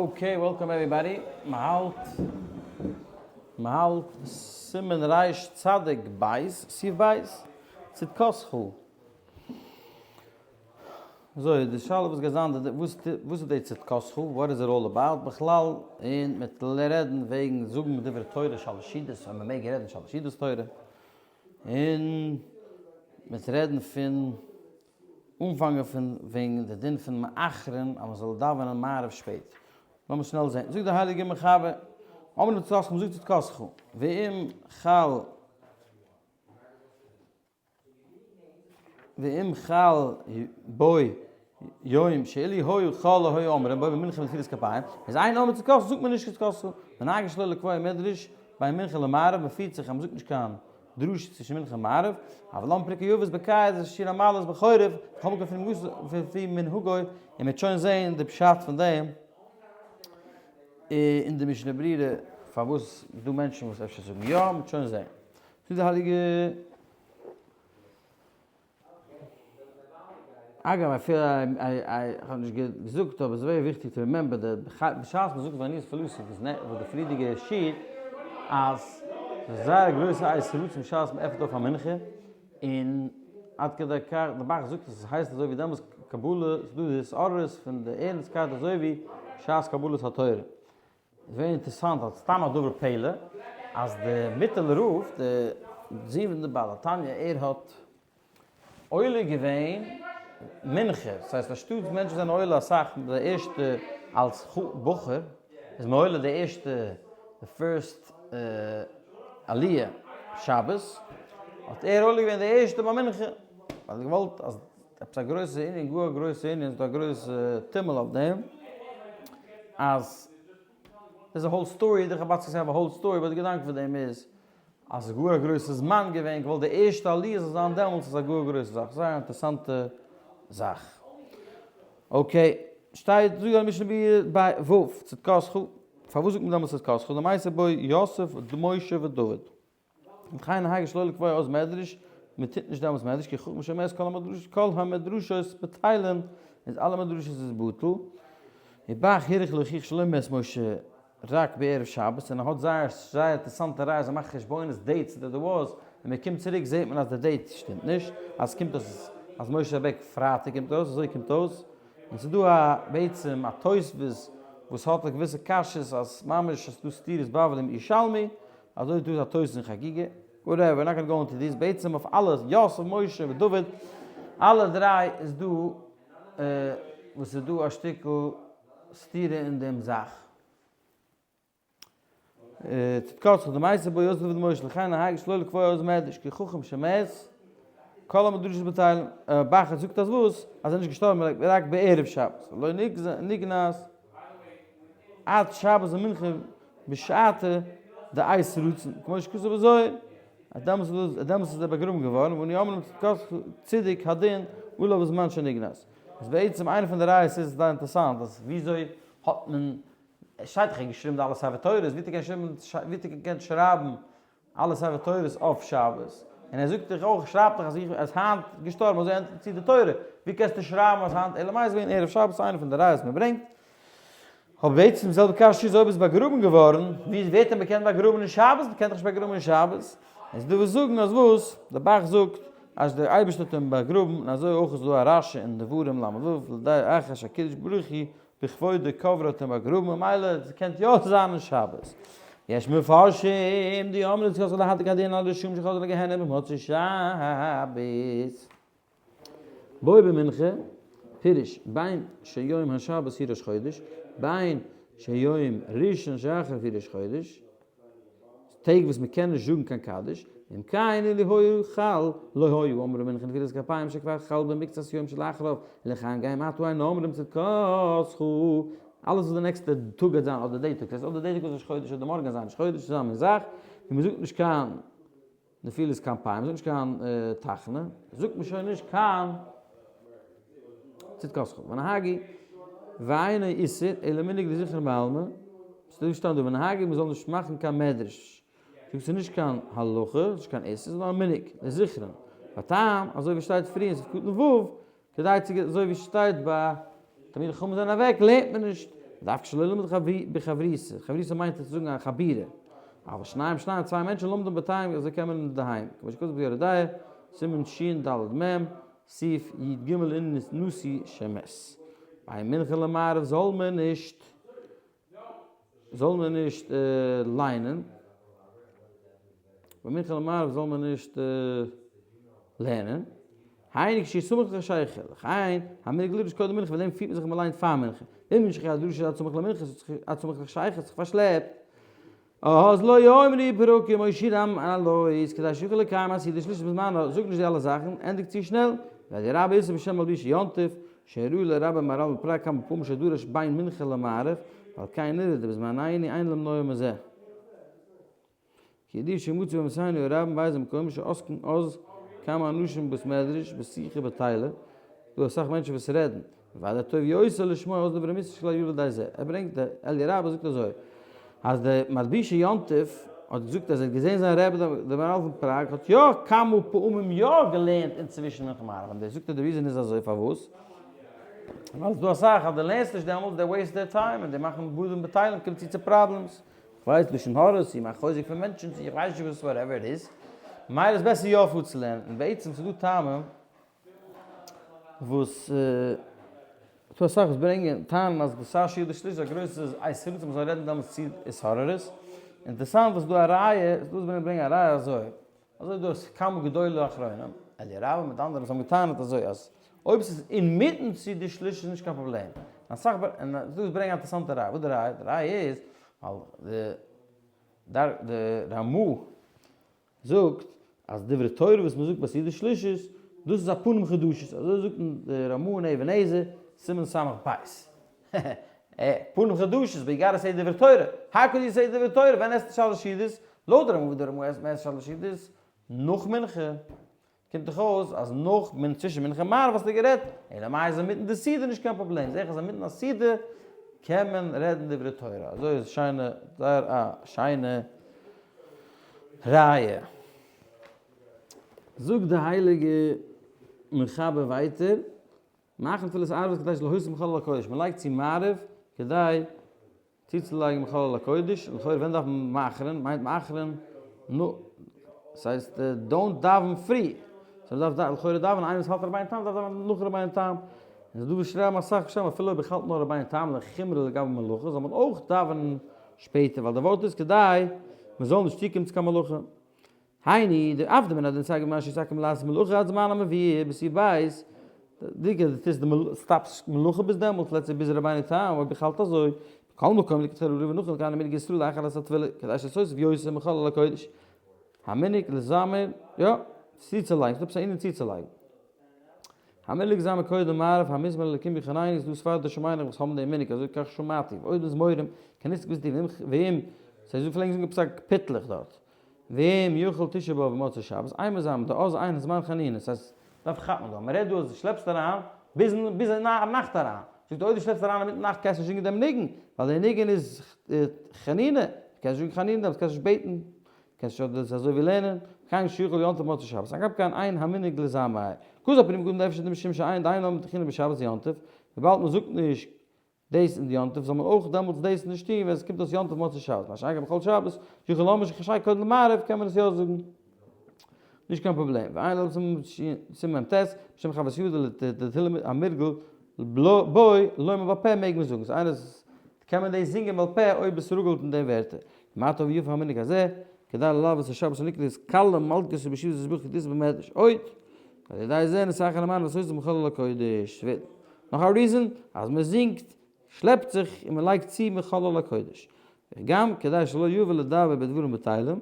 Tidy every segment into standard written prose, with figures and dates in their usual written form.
Okay, welcome everybody. מ'האלט מ'האלט סימן ריש צדיק בית, סעיף בית, צדקתך. אזוי, די שאלה וואס גייט זיין, וואס וואס איז די צדקתך, what is it all about בכלל, און מ'וועט רעדן וועגן זאגן דברי תורה שלש סעודות, אויב מ'מעג רעדן שלש סעודות תורה, און מ'וועט רעדן פון אנפאנגען פון וועגן די דין פון מאחרין אז מען זאל דאווענען מעריב שפעט. לאמיר שנעל זען. זאגט דער הייליגער מחבר, אמרו לצדקתך, מען זאגט צדקתך, ואם חל ואם חל בו יום שאילו היה חל לא היו אומרים בו במנחה ונפילת כפיים, איז אין אומרים צדקתך זאגט מען נישט צדקתך, ונהגו שלא לקבוע מדרש בין מנחה למעריב, מען פירט זיך אז מען זאגט נישט קיין דרשה צווישן מנחה און מעריב, אבל למה פרקי אבות בקיץ ושיר המעלות בחורף, וכל מקום לפי מנהגו, און מ'וועט שוין זעהן די פשט פון דעם אין די משנה ברורה פארוואס דא מענטשן וואס אפשר זאגן יא, מ'וועט שוין זעהן. זאגט די הייליגע. אגב, I feel איך האב נישט געזאגט אבער ס'איז very וויכטיג to remember די בשעת מ'זאגט ואני תפלתי וואס די פריערדיגע שיעור אז ס'איז זייער א גרויסע עת רצון בשעת מ'עפנט אויף א מנחה און עד כדי כך די ב"ח זאגט אז ס'הייסט אזוי ווי דעמאלטס קבלה ס'איז דא די התעוררות פון די ערנסטקייט אזוי ווי בשעת קבלת התורה. איז ווערי אינטערעסאנט אז סתם א דבר פלא אז די מיטעלע רב די זון פון די בעל התניא ער האט עולה געווען מנחה דאס הייסט אנשטאט מענטשן זענען עולה אסאך די ערשטע אלס בחור איז מען עולה די ערשטע די first עליה שבת האט ער עולה געווען די ערשטע ביי מנחה ווייל ער האט געוואלט אז עפעס א גרויסע ענין, גאר א גרויסע ענין, ס'דא א גרויסע טומל אויף דעם, אז there's a whole story, די חבדסקערס have a whole story, but די געדאנק פון דעם איז, אז ס'איז גאר א גרויסע זמן געווען, געוואלט די ערשטע עליה זאל זיין דעמאלטס איז א גאר גרויסע זאך, זייער אינטערעסאנטע זאך. Okay, שטייט, זאגט די משנה ביי ו', צדקתך, פארוואס זאגט מען דעמאלטס צדקתך, למעשה בו יוסף, משה ודוד. וכן נהגו שלא לקבוע אז מדרש, מען טוט נישט דעמאלטס מדרש, כי חכם שמת כל המדרש, כל המדרשות בטלין, איז אלע מדרשות איז בטל, וב"ח הוכרח להוכיח שלא מת משה רק בערב שבת, און ער האט זייער זייער אינטערעסאנטע ראיות, ער מאכט חשבונות dates that was, און מען קומט צוריק זעט מען אז די date שטימט נישט, אז עס קומט אויס אז משה איז אוועק פרייטאג קומט אויס, אזוי קומט אויס, און ס'איז דא א בעצם א תוספות וואס האט א געוויסע קשיות אז ממש אז ס'איז דא סתירות בבלי מיט ירושלמי, אזוי איז דא א תוס' אין חגיגה, whatever, not gonna go into this, בעצם אויף אלע, יוסף, משה ודוד, אלע דריי איז דא וואס איז דא א שטיקל סתירה אין דעם זאך. צדקתך דמייסר בו יוסף דוד משה לכן נהגו שלא לקבוע אז מדרש כי חכם שמת כל המדרשות בטלים, ב"ח זאגט אז וואס? אז ער איז נישט געשטארבן רק בערב שבת, ולא נגנז עד שבת ומנחה בשעתא דעת רצון, כמו שכתוב בזוהר, אז דעמאלטס איז דעמאלטס איז ער באגראבן געווארן, ואנו אומרים צדקתך צדיק הדין עליו בזמן שנגנז. איז בעצם איינע פון די ראיות איז זייער אינטערעסאנט אז וויאזוי האט מען, עס שטייט דאך ער האט געשריבן די אלע ספר תורות, ווי האט ער געקענט געקענט שרייבן אלע ספר תורות אויף שבת? און ער זאגט דאך אויך, שרייבט דאך אז איך אז היינט געשטארבן אזוי ענדיגט צו די תורה, ווי קענסטו שרייבן אז היינט, אלא מאי איז געווען ערב שבת איינע פון די ראיות מען ברענגט. אבער בעצם די זעלבע קשיא איז אויב איז באגראבן געווארן, ווי ווער האט אים געקענט באגראבן אין שבת? מען קען דאך נישט באגראבן אין שבת. איז דא וואס זאגן אז וואס? דער ב"ח זאגט אז דער אייבערשטער האט אים באגראבן, און אזוי אויך איז דא א רש"י אין דברים ל"ו, לידי אחר שהקדוש ברוך הוא בכבודו קברו האט אים באגראבן, ממילא עס קען יא זיין אין שבת. יש מפרשים דאמרי צדקתך להעתיק הדין על רשעים שחזרו לגיהנום במוצאי שבת. בו במנחה, פירוש, בין שיום השבת הוא ראש חודש, בין שיום ראשון שאחריו הוא ראש חודש, טעג וואס מען קען נישט זאגן קיין קדיש, אם כן אילו היה חל לא היו אומרים מנחה נפילת כפיים שכבר חל במקצת יום שלאחריו, ולכאן גם עתה אין אומרים צדקתך, אלעס וואס די נעקסטע טאג גייט זיין אדער די טאג, ס'הייסט אדער די טאג איז ראש חודש אדער מארגן גייט זיין ראש חודש, ס'איז א מין זאך ווי מען זאגט נישט קיין נפילת כפיים, מ'זאגט נישט קיין תחנון, זאגט מען שוין נישט קיין צדקתך. ונהגו ואינו איסור אלא מנהג לזכרון בעלמא, ס'איז געשטאנען דא ונהגו מ'זאל נישט מאכן קיין מדרש, זאגט ס'איז נישט קיין הלכה, ס'איז נישט קיין איסור, ס'איז נאר א מנהג לזכרון, והטעם, אזוי ווי שטייט פריער אין סעיף קטן ו', כדי צו אזוי ווי שטייט ביי תלמידי חכמים זענען אוועק לערנט מען נישט. ודווקא שלא ללמוד בחברותא, חברותא מיינט צו זאגן א חבירה, אבל שניים שניים צוויי מענטשן לומדים בביתם אזוי קען מען אינדערהיים, כמו שכתוב ביורה דעה, סימן שד מ, סעיף י ג אין נשיא שמת. ביי מנחה למעריב זאל מען נישט זאל מען נישט ליינען, ביי מנחה למעריב זאל מען נישט לערנען, היינו כשהוא סמוך לחשיכה, לכן המנהג לדרוש קודם מנחה, פאר דעם פירט מען זיך אז מען ליינט פאר מנחה, ואם נמשכה הדרשה עד סמוך למנחה, עד סמוך לחשיכה, האט זיך פארשלעפט, אז לא יאמרו פרקים או שירים עלות, כדי שיוכל לקיים הסעודה שלישית בזמנה, זאג נישט די אלע זאכן, ענדיג צו שנעל, ואלי' רבה איסר בשם מלבישי יום טוב, שהראו לרבי מהר"ל מפראג כמה פעמים שדרש בין מנחה למעריב, ועל כן נראה דבזמנינו אין למנוע מזה. כי ידוע שמצאו במסיינו הרבים באיזה מקום שעוסקין אז כמה אנשים בבית מדרש בשיחה בטלה, דא אסאך מענטשן וואס רעדן, וודאי טוב יותר לשמוע אז דברי מוסר שלא יבוא לידי זה. ער ברענגט די אליה רבה זאגט אזוי, אז די מלבישי יום טוב האט געזאגט אז ער האט געזען זיין רבי די מהר"ל פון פראג האט יא כמה פעמים יא געלערנט אינצווישן מנחה מעריב, און דער זאגט אז די reason איז אזוי פארוואס? ווייל ס'דא אסאך אז די לערנסט נישט דעמאלטס they waste their time און די מאכן דברים בטלים קומט צו צו problems, כ'ווייס לשון הרע צו מאכן חוזק פון מענטשן צו איך ווייס נישט וואס whatever it is, ממילא איז בעסער יא פארצולערנען, און בעצם ס'דא טעמים וואס ס'דא אסאך וואס ברענגען טענה'ן אז בשעת סעודה שלישית איז א גרויסע עת רצון מ'זאל רעדן דעמאלטס צו התעוררות, אינטערסאנט וואס ס'דא א ראיה, ס'דא וואס ברענגען א ראיה אזוי, אזוי דא איז כמה גדולי האחרונים, אליה רבה מיט אנדערע וואס האבן געטענה'ט אזוי אז אויב ס'איז אינמיטן סעודה שלישית איז נישט קיין פראבלעם, אסאך און ס'דא וואס ברענגען א אינטערסאנטע ראיה, וואס די ראיה? די ראיה איז ווייל די די רמ"א זאגט אז דברי תורה וואס מ'זאגט ביי סעודה שלישית דאס איז א פנים חדשות, אזוי זאגט די רמ"א אין אבן העזר, סימן ס"ב. פנים חדשות, but you gotta say דברי תורה, how could you say דברי תורה ווען עסט שלש סעודות? לויט רמ"א וואס די רמ"א עסט מען שלש סעודות נאך מנחה, קומט דאך אויס אז נאך מנ צווישן מנחה און מעריב האסטו גערעדט, אלא מאי איז אינמיטן די סעודה נישט קיין פראבלעם, זעה איך אז אינמיטן א סעודה קען מען רעדן דברי תורה, אזוי איז שיינע זייער א שיינע ראיה. זאגט די הייליגע מחבר ווייטער, מאכן תפילת ערבית כדי שלהוסיף מחול על הקודש, מען לייגט צו מעריב כדי צוצולייגן מחול על הקודש, לכאורה ווען דארף מען מאחרין, מיינט מאחרין נו, ס'הייסט don't דאווען פרי, סאו מ'דארף לכאורה דאווענען איינער וואס האלט רבינו תם דארף דאווענען נאך רבינו תם, און ס'דא וואס שרייבן אסאך וואס שרייבן אפילו אויב איך האלט נאר רבינו תם לחומרא לגבי מלאכה זאל מען אויך דאווענען שפעטער ווייל די ווארט איז כדי מ'זאל נישט צוקומען צו קיין מלאכה. היינו, דאף דמן הדין סגי מה שיסכם לעשות מלאכה עד זמן המביא בסי בית, דיגע די טוסט די סטאפסט מלאכה ביז דעמאלטס let's say ביז רבינו תם אויב איך האלט אזוי, בכל מקום לכתחילה רבו ונכון לכאן המנהג ישראל לאחר עשה תפילה כדי שסוסף יוסף מחול על הקודש המנהג לזמר יא צוצולייגן ס'דא עפעס א ענין צוצולייגן. המנהג זמר קודם מעריב המזמור לאלקים יחנני איז דא ספרדישע מיינונג וואס האבן דעם מנהג אזוי כך שמעתי ועוד מזמורים כניסת געוויסע ואם זיי פלעגן זאגן עפעס א קפיטלעך דארט. ואם יחול תשעה באב במוצאי שבת, אימא זיין די אז אין זמן חנינה, ס'הייסט, דארף כאפן דא, מ'רעדט דא אז דו שלעפסט אריין ביזן ביז אין נאכט אריין, זאגט ער אויב דו שלעפסט אריין אינמיטן נאכט קענסטו נישט זינגען דעם ניגון, ווייל דער ניגון איז חנינה, דו קענסט נישט זאגן חנינה דעמאלטס, קענסט נישט בעטן, קענסט נישט אדער ס'איז אזוי ווי לערנען, וכן שיחול יום טוב מוצאי שבת, אגב כאן אין המנהג לזמר, כוז הפנים גדול נפש דמשום שאין דיין לומד תחינה בשבת יום טוב, וויבאלד מ'זאגט נישט דאס אין די יום טוב זאל מען אויך דעמאלטס דאס נישט טון ווען עס קומט אויס יום טוב מוצאי שבת, מה שאין כן בכל שבת, יכול לומר שחשאי קודם למעריב קען מען עס יא זאגן, נישט קיין פראבלעם, ועיין לעיל סימן מ"ט, בשם חוות יהודה לתהילים המורגל בו לומר בעל פה מעג מען זאגן, ס'איינער קען מען דאס זינגען בעל פה אויב עס רגל'ט אין די ווערטער, מה טוב ויפה המנהג הזה, כדי ללוות השבת הנקראת כלה מלכות ובישיבות וזבח כדאיתא במדרש, עוד, ועל ידי זה נסחר למען ועשות מחול על הקודש, נאך א reason אז מען זינגט, שלעפט זיך און מען לייגט צו מחול על הקודש. וגם כדי שלא יבא לדבר בדברים בטלים,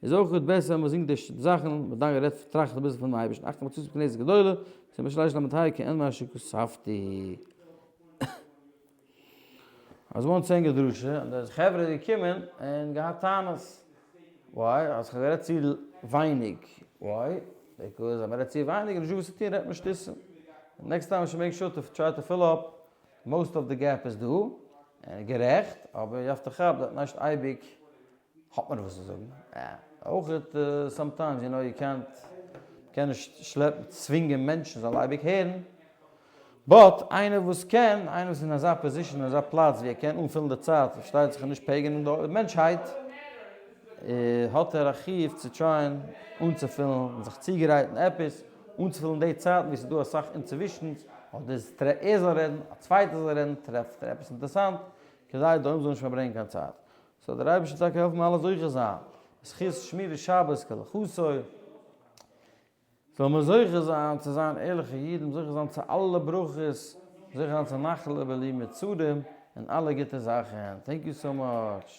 איז אויך בעסער אז מען זינגט די זאכן, מען דאנקט רעדט טראכט אביסל פונעם אייבערשטן, אכט מצות כנסת גדולה, סימן שלש ל"ה כעין מה שכתבתי. אז מ'האט צענגע דרשה, און די חברה איז געקומען און געהאט טענות. Why? אז כ'האב גערעדט צו ווייניג. Why? Because אז מ'רעדט צו ווייניג איז נישטא וואס צו טון רעדט מען שטותים. Next time should make sure to try to fill up most of the gap איז דא. און גערעכט, אבער you have to כאפ that נישט אייביג האט מען וואס צו זאגן. אויך סאמטיימס יו נאו יו קענט, מ'קען נישט שלעפן צווינגען מענטשן זאלן אייביג הערן. But איינער וואס קען, איינער וואס איז אין אזא position, אין אזא פלאץ ווי ער קען אנפילן די צייט, פארשטייט זיך נישט פגע'נען די מענטשהייט, האט ער א חיוב צו try ען אנצופילן און זיך צוגרייטן עפעס אנצופילן די צייטן ווי ס'איז דא אסאך אינצווישנס, אדער ער זאל רעדן, א צווייטער זאל רעדן, טרעפט ער עפעס אינטערסאנט, כדי די עולם זאל נישט פארברענגען קיין צייט. זאל דער אייבערשטער טאקע העלפן אלע זוכה זיין, בזכות שמירת שבת כהלכתו. זאל מען זוכה זיין צו זיין ערליכע אידן, זוכה זיין צו אלע ברכות, זוכה זיין צו נחלה בלי מצרים און אלע גוטע זאכן. Thank you so much.